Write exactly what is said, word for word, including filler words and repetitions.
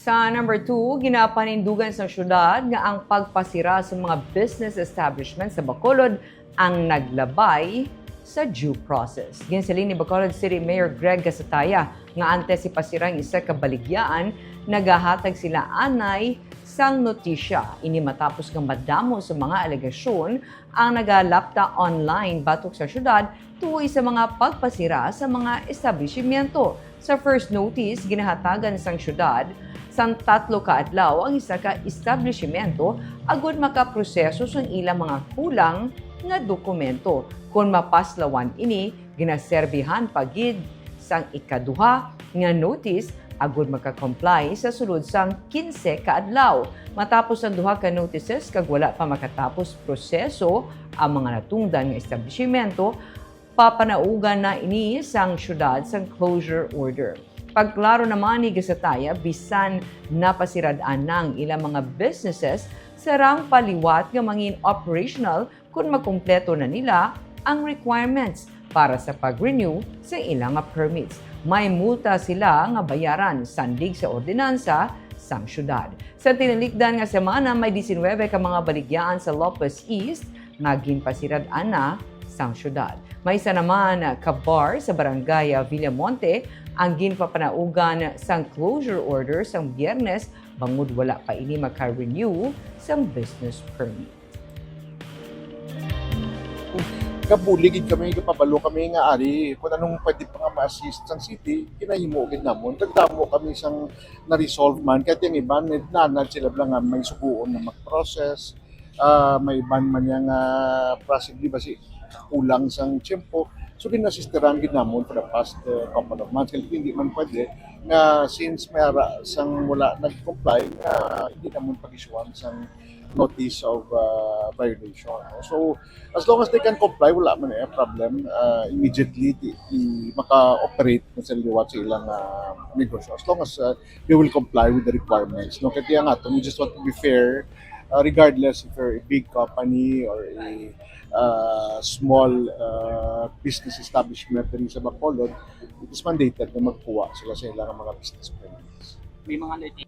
Sa number two, ginapanindugan sa syudad nga ang pagpasira sa mga business establishment sa Bacolod ang naglabay sa due process. Ginsiling ni Bacolod City Mayor Greg Gasataya nga antes ipasira ang isa ka baligyaan, nagahatag sila anay sang notisya. Ini matapos nga madamo sa mga alegasyon ang nagalapta online batok sa syudad tungod sa mga pagpasira sa mga establishmento. Sa first notice, ginahatagan sang syudad sang tatlo ka adlaw ang isa ka establishmento agud makaproseso sang ilang mga kulang nga dokumento. Kon mapaslawan ini, ginaserbihan pa gid sang ikaduha nga notice agud maka-comply sa sulod sang quince ka adlaw. Matapos ang duha ka notices kag wala pa makatapos proseso ang mga natungdan nga establishmento, papanaugan na ini sang syudad sang closure order. Pagklaro naman ni Gasataya, bisan napasirad-an na ang ilang mga businesses, sarang pa liwat nga mangin operational kon makumpleto na nila ang requirements para sa pag-renew sa ilang nga permits. May multa sila nga bayaran sandig sa ordinansa sang syudad. Sa tinalikdan nga semana, may diecinuebe ka mga baligyaan sa Lopez East nga ginpasirad-an na sang syudad. May isa naman ka bar sa barangay Villamonte ang ginpapanaugan sang closure order sang Biyernes bangod wala pa ini maka-renew sang business permit. Gabuli gid kami, gapabalo kami nga ari kung anong pwede pa nga ma-assist sang city, ginahimo gid namon. Nagdamo kami sang na-resolve man, kaya ang iban, nanad sila lang nga may suguon na mag-process. Ah, may iban man niya nga possibly ba si kulang sang tiyempo. So, ginaasistiran gid namon for the past uh, couple of months. Kaya hindi man pwede nga since may ara sang wala nag-comply, nga hindi namon pag-issuean sang notice of uh, violation. So, as long as they can comply, wala man eh problem. Uh, immediately, di, di maka-operate na sa liwat sa ilang uh, negosyo. As long as uh, they will comply with the requirements. No? Kaya nga, we just want to be fair, uh, regardless if you're a big company or a uh, small uh, business establishment diri sa Bacolod, it is mandated na magkuha sila sa ilang mga business permits. May mga